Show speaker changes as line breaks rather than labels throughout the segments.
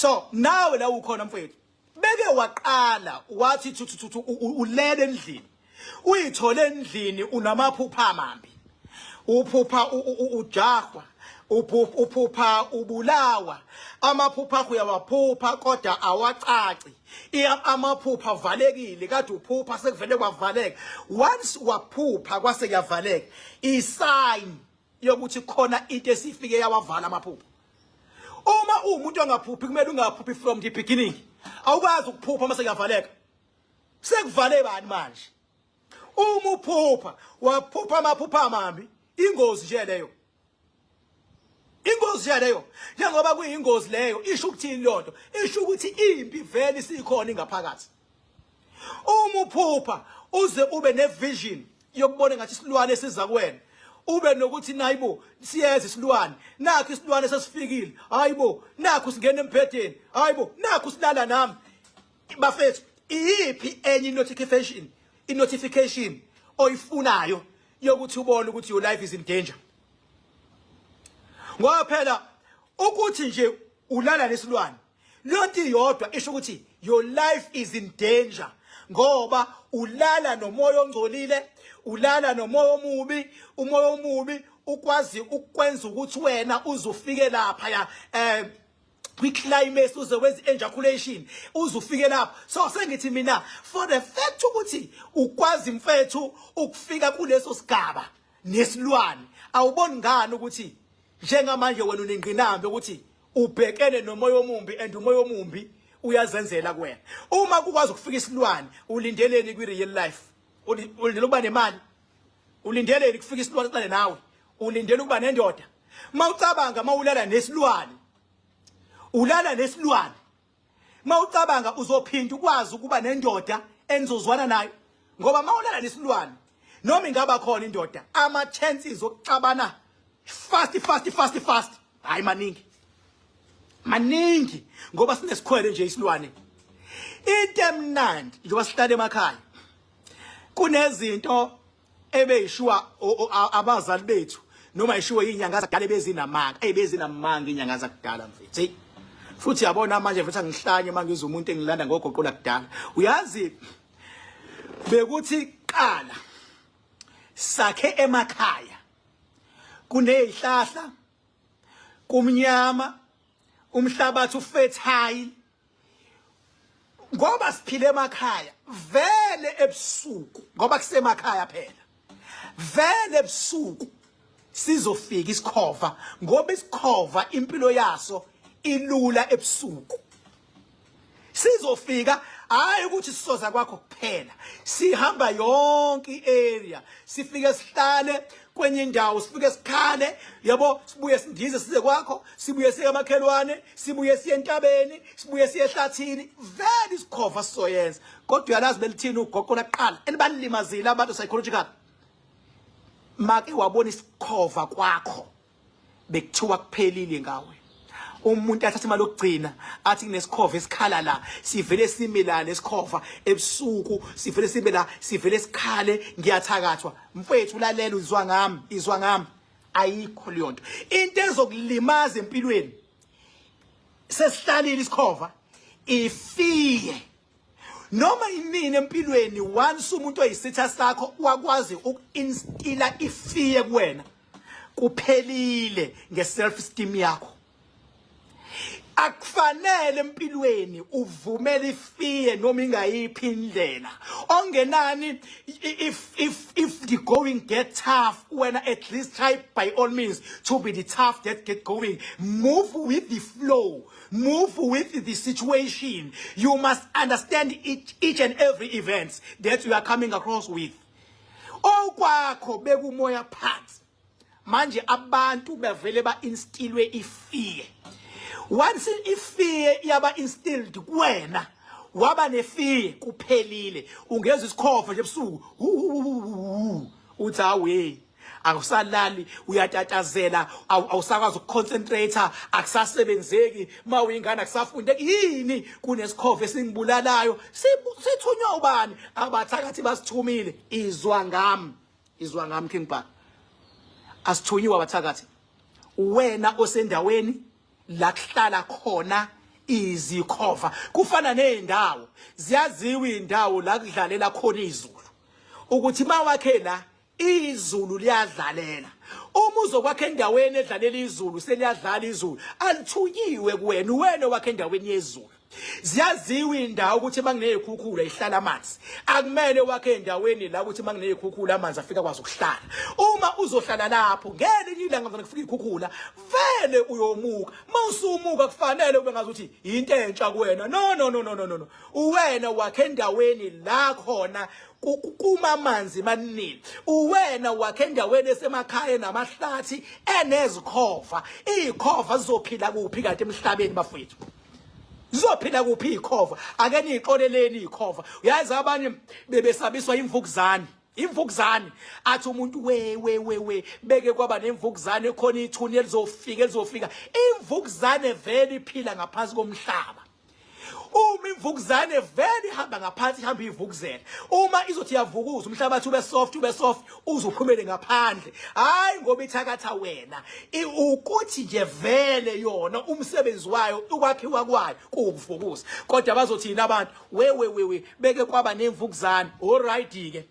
So nawe la ukhona mfowethu, beke waqala wathi thuthu thuthu, ulele endlini, uyithole endlini unamaphupha amambi, uphupha ujahwa, uphupha ubulawa, amaphupha akho uyawaphupha kodwa awacaci, amaphupha avalekile, kade uphupha sekuvele kwavaleka. Once waphupha kwase kuyavaleka, isign yokuthi khona into esifike yawavala amaphupho. Uma uwumuntu ongaphuphi, kumele ungaphuphi from the beginning. Awukwazi ukuphupha mase kuyavaleka. Sekuvale bani manje? Uma uphupha waphupha amaphupha amambi, ingozi nje leyo, ingozi nje leyo. Njengoba kuyingozi leyo, isho ukuthini lonto? Isho ukuthi impi vele isikhona ingaphakathi. Uma uphupha uze ube nevision yokubona ngathi isilwane siza kuwena, ube nokuthi nayibo siyeza isilwane, nakho isilwane sesifikile, hayibo nakho singena embhedeni, hayibo nakho silala nami. Bafethu, iyiphi enye i-notification oyifunayo yokuthi ubone ukuthi your life is in danger? Ngoba phela ukuthi nje ulala nesilwane, lonto iyodwa isho ukuthi your life is in danger, ngoba ulala nomoya ongcolile, ulala nomoya omubi. Umoya omubi ukwazi ukwenza ukuthi wena uzufike lapha ya kwi-climax, uze wenze ejaculation, uze ufike lapho. So sengithi mina, for the fact ukuthi ukwazi mfethu ukufika kuleso sigaba nesilwane, awuboni ngani ukuthi njengamanje wena unengqinamba ukuthi ubhekene nomoya omumbi, and umoya omumbi uyazenzela kuwena? Uma kukwazi ukufika isilwane, ulindeleni kwi-real life? Ulindele ukuba nemali? Ulindeleni kufika isilwane sihlale nawe? Ulindele ukuba nendoda? Mawucabanga, mawulala nesilwane, ulala nesilwane, mawucabanga uzophinda ukwazi ukuba nendoda enizozwana nayo? Ngoba mawulala nesilwane, noma ingaba khona indoda, ama chances okuxabana fast fast fast fast, hayi, maningi maningi, ngoba sinesikhwele nje isilwane. Into emnandi, njengoba sihlala emakhaya, kunezinto ebeyishiwa abazali bethu noma ishiwe inyanga zakudala ebezinamanga, ebezinamanga inyanga zakudala mfethu. Hey, futhi yabona manje futhi angihlanye mangizwa umuntu engilanda ngogoqola kudala. Uyazi bekuthi qala sakhe emakhaya, kunezihlahla, kumnyama, umhlabathi ufertile, ngoba siphile emakhaya vele ebusuku, ngoba kusemakhaya phela vele ebusuku sizofika isikhova, ngoba isikhova impilo yaso ilula ebusuku. Sizofika, hayi ukuthi sisoza kwakho kuphela, sihamba yonke iarea, sifike sihlale kwenye indawo, sifike sikhale yabo, sibuye sindize size kwakho, sibuye siye kamakhelwane, sibuye siye entabeni, sibuye siye ehlathini. Vele isikhova sizoyenza. Kodwa uyalazi belithini ugoqo laqala elibalimazile abantu psychological? Make wabona isikhova kwakho, bekuthiwa kuphelile ngawe. Umuntu athatha imali yokugcina athi kunesikhova esikhala la, sivele sime la lesikhova ebusuku, sivele sime la, sivele sikhale, ngiyathakathwa. Mfethu, ulalela, uzwa ngami, izwa ngami, ayikho leyo nto. Into ezokulimaza empilweni sesihlalile isikhova ifike noma inini empilweni, once umuntu oyisitha sakho wakwazi uku-instilla ifear kuwena, kuphelile nge-self esteem yakho. Akufanele empilweni uvumele ifear noma ingayiphi indlela. Ongenani if the going get tough, wena at least try by all means to be the tough that get going. Move with the flow, move with the situation. You must understand each and every event that you are coming across with. Okwakho bekumoya phansi, manje abantu bavele ba-instillwe ifear. Once ifear yaba instilled kuwena, waba nefear, kuphelile. Ungezwa isikhova nje ebusuku, uthi awe, akusalali, uyatatazela, awusakwazi ukuconcentrate, akusasebenzeki, uma uyingane akusafundeki. Yini? Kunesikhova esingibulalayo. Sithunywa ubani? Abathakathi basithumile. Izwa ngami, izwa ngami, King Bhaka, asithunyiwe abathakathi. Wena osendaweni la kuhlala khona Izikhova kufana nezindawo, ziyaziwa indawo la kudlalela khona izulu, ukuthi mawakhe la izulu liyadlalela. Uma uzokwakha endaweni edlalela izulu, seliyadlala izulu, alithunyiwe kuwena, uwena wakhe endaweni yezulu. Ziyaziwa indawo ukuthi makunezikhukhula ihlala amanzi, akumele wakhe endaweni la ukuthi makunezikhukhula amanzi afika kwazi ukuhlala. Uma uzohlala lapho ngelinye ilanga mzana kufika ikhukhula, vele uyomuka. Mawusumuka kufanele ube ngazi ukuthi into entsha kuwena. No, no, no, no, no, no, uwena wakhe endaweni la khona kuma amanzi maningi, uwena wakhe endaweni esemakhaya namahlathi enezikhova. Izikhova zizophila kuphi kanti emhlabeni bafowethu? Zizophila kuphi izikhova? Ake niyixoleleni izikhova. Uyazi abanye bebesabiswa imvukuzane, imvukuzane, athi umuntu we we we we beke kwaba nemvukuzane khona ithuni elizofika, elizofika. Imvukuzane vele iphila ngaphansi komhlaba. Uma imvukuzane vele ihamba ngaphansi, ihamba ivukuzela. Uma izothi iyavukuza umhlabathi ube soft, ube soft, uzuphumele ngaphandle. Hayi ngoba ithakatha wena, ukuthi nje vele yona umsebenzi wayo, ukwakhiwa kwayo kuwukuvukuza. Kodwa bazothini abantu? We we we we beke kwaba nemvukuzane. Alright ke,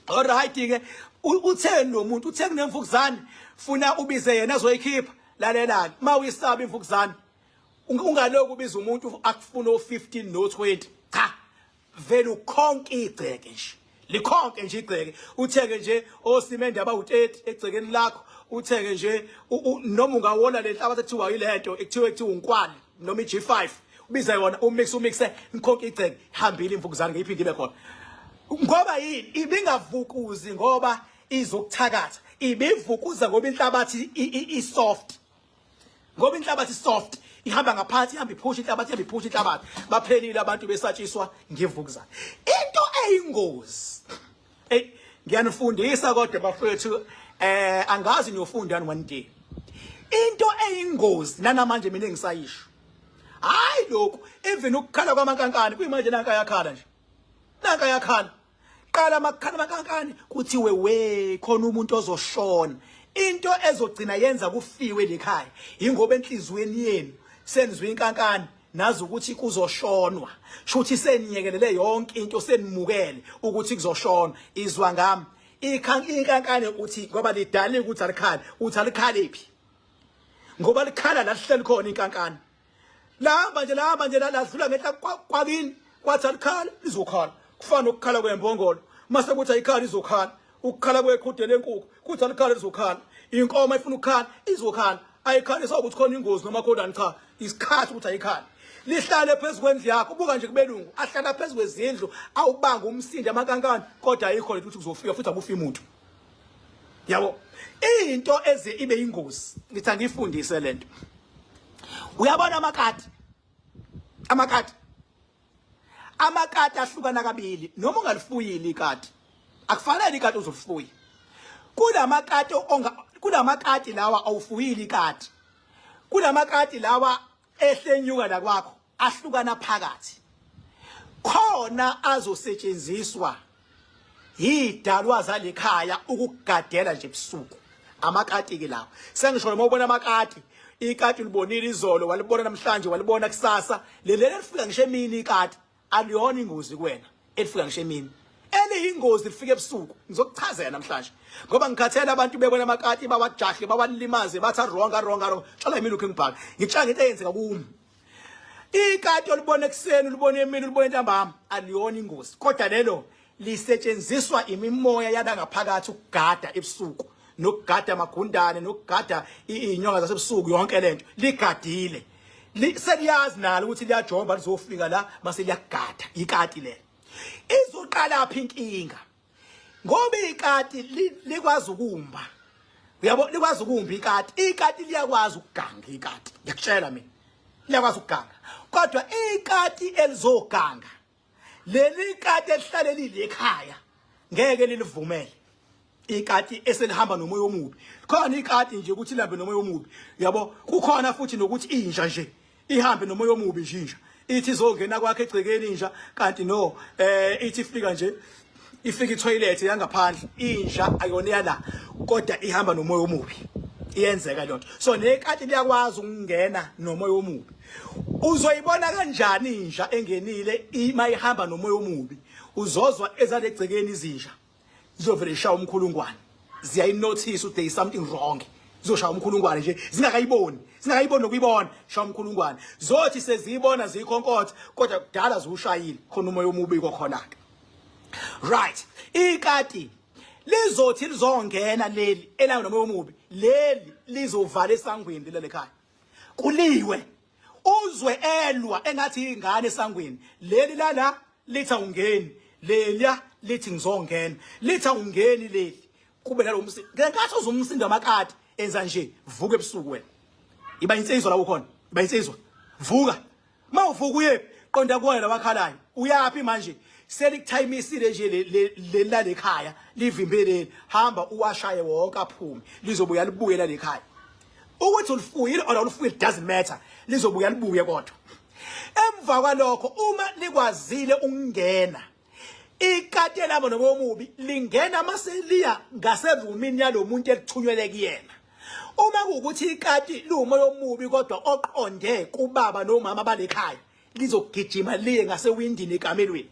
alright ke, utheni lo muntu? Uthe kunemvukuzane, funa ubize yena azoyikhipha. Lalelani, mawuyisaba imvukuzane, ungaloku ubiza umuntu akufuna o15 no20. Cha, vele ukhonke igceke nje, likhonke nje igceke, utheke nje osimende abawu30 egcekeni lakho, utheke nje noma ungawola le nhlabathi ekuthiwa yilento ekuthiwa unkwali noma iG5, ubize yona, umix, umixe, nikhonke igceke, hambile imvukuzane, ngeyiphinde ibe khona. Ngoba yini? Ibingavukuzi ngoba izokuthakatha, ibivukuza ngoba inhlabathi i-soft. Ngoba inhlabathi soft, ihamba ngaphansi, ihamba iphusha inhlabathi, ihamba iphusha inhlabathi. Baphelile abantu besatshiswa ngevukuzane. Into eyingozi, hey, ngiyanifundisa kodwa bafethu, angazi niyofunda one day. Into eyingozi nanamanje mina engisayisho, hayi lokhu even ukukhala kwamankankane kuyimanje, nanka yakhala nje, nanka yakhala. Qala makukhala amankankane kuthiwe we khona umuntu ozoshona. Into ezogcina yenza kufiwe lekhaya ingoba enhlizweni yenu senizwe inkankane, nazi ukuthi kuzoshonwa, shuthi seniyekelele yonke into, senimukele ukuthi kuzoshonwa. Izwa ngami, inkankane uthi ngoba lidalile ukuthi alikhali, uthi alikhaliphi? Ngoba likhala la lihleli khona inkankane. Lahamba nje, lahamba nje, ladlula ngenhla kwakini, kwathi alikhala, lizokhala. Kufana nokukhala kwembongolo, mase kuthi ayikhala, izokhala. Ukukhala kweqhude lenkukhu, kuthi alikhala, lizokhala. Inkomo ifuna ukukhala, izokhala. Ayikhaliswa ukuthi khona ingozi noma khonani, cha, isikhathi ukuthi ayikhali. Lihlale phezu kwendlu yakho. Buka nje kubelungu, ahlala phezu kwezindlu, awubanga umsindo amankankane, kodwa ayikho lento ukuthi kuzofika futhi akufi umuntu. Yabo, into eze ibe ingozi, ngithi angifundise lento. Uyabona amakati, amakati, amakati ahlukana kabili. Noma ungalifuyile ikati, akufanele ikati uzolifuya. Kunamakati onga, kunamakati lawa awufuyile ikati, kunamakati lawa ehlenyuka la kwakho, ahlukana phakathi. Khona azosetshenziswa yidalwa zalekhaya ukugadela nje ebusuku, amakati ke lawo. Sengisho noma ubona amakati, ikati ulibonile izolo, walibona namhlanje, walibona kusasa, leli lifika ngisho emini ikati, aliyona ingozi kuwena elifika ngisho emini. Eliyingozi lifika ebusuku. Ngizokuchazela namhlanje ngoba ngikhathele abantu bebona amakati bawajahle, bawalimaze, bathi wrong, wrong, wrong. Tshala mina lokhu engibhaka, ngitshela ngento eyenzeka kumi. Ikati olibona ekuseni, ulibona emini, ulibona entambama, aliyona ingozi, kodwa lelo lisetshenziswa imimoya yabangaphakathi ukugada ebusuku, nokugada amagundane, nokugada izinyoka zasebusuku. Yonke lento ligadile, seliyazi nalo ukuthi liyajomba, lizofika la mase liyagada ikati lelo. Izoqala phi inkinga? Ngoba ikati likwazi ukumba, uyabo, likwazi ukumba ikati. Ikati liyakwazi ukuganga ikati, ngiyakutshela mina, liyakwazi ukuganga. Kodwa ikati elizoganga, leli kati elihlale lile ekhaya, ngeke lilivumele ikati eselihamba nomoya omubi. Khona ikati nje ukuthi lihambe nomoya omubi, yabo. Kukhona futhi nokuthi inja nje ihambe nomoya omubi nje, inja ithi izongena kwakhe egcekeni inja, kanti no, ithi ifika nje, ifika itoilet yangaphandle, inja ayona yala, kodwa ihamba nomoya omubi. Iyenzeka lonto. So nekati liyakwazi ukungena nomoya omubi. Uzoyibona kanjani inja engenile ima ihamba nomoya omubi? Uzozwa ezalegcekeni izinja zizovele ishaya umkhulungwane, ziyayinotice ukuthi there is something wrong, zizoshaya umkhulungwane nje zingakayiboni, zingakayiboni nokuyibona, shaya umkhulungwane. Zothi seziyibona ziyikhonkotha, kodwa kudala ziwushayile khona umoya omubi kokhona-ke. Right, ikati lizothi lizongena leli elayo nomoya omubi, leli lizovala esangweni leli ekhaya, kuliwe, uzwe elwa engathi ingane esangweni. Leli lala lithi awungeni, leliya lithi ngizongena, lithi awungeni leli, kube nalo msindo. Ngenkathi uzumsindo amakati enza nje, vuka ebusuku wena, iba insizwa la ukhona, iba insizwa, vuka. Mawuvuka uye qonda kuwena wakhalayo, uyapi manje? Selikuthaymisile nje leli lalekhaya, livimbe leli, hamba uwashaye wonke aphume, lizobuya libuye lalekhaya. Ukuthi ulifuyile or awulifuyile doesn't matter, lizobuya libuye. Kodwa emva kwalokho, uma likwazile ukungena ikati labo nomoya omubi, lingena maseliya ngaserumini yalomuntu elithunywele kuyena. Uma kuwukuthi ikati liwumoya omubi kodwa oqonde kubaba nomama balekhaya, lizogijima liye ngasewindini ekamelweni.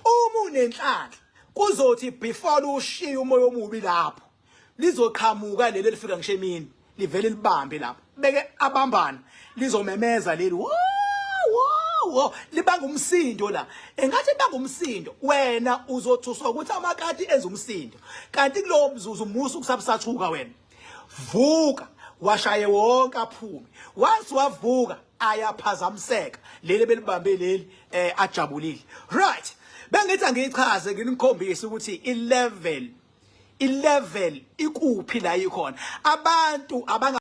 Uma unenhlanhla, kuzothi before ushiye umoya omubi lapho, lizoqhamuka leli elifika ngisho emini, livele libambe lapho, beke abambana, lizomemeza leli, wo wo wo, libanga umsindo la, engathi banga umsindo. Wena uzothuswa ukuthi amakati enza umsindo, kanti kulowo mzuzu musu kusabusathuka wena, vuka washaye wonke aphume. Once wavuka, ayaphazamiseka leli belibambe leli, ajabulile. Right, bengithi angiyichaze, nginikhombise ukuthi i-level ikuphi la ikhona abantu abanga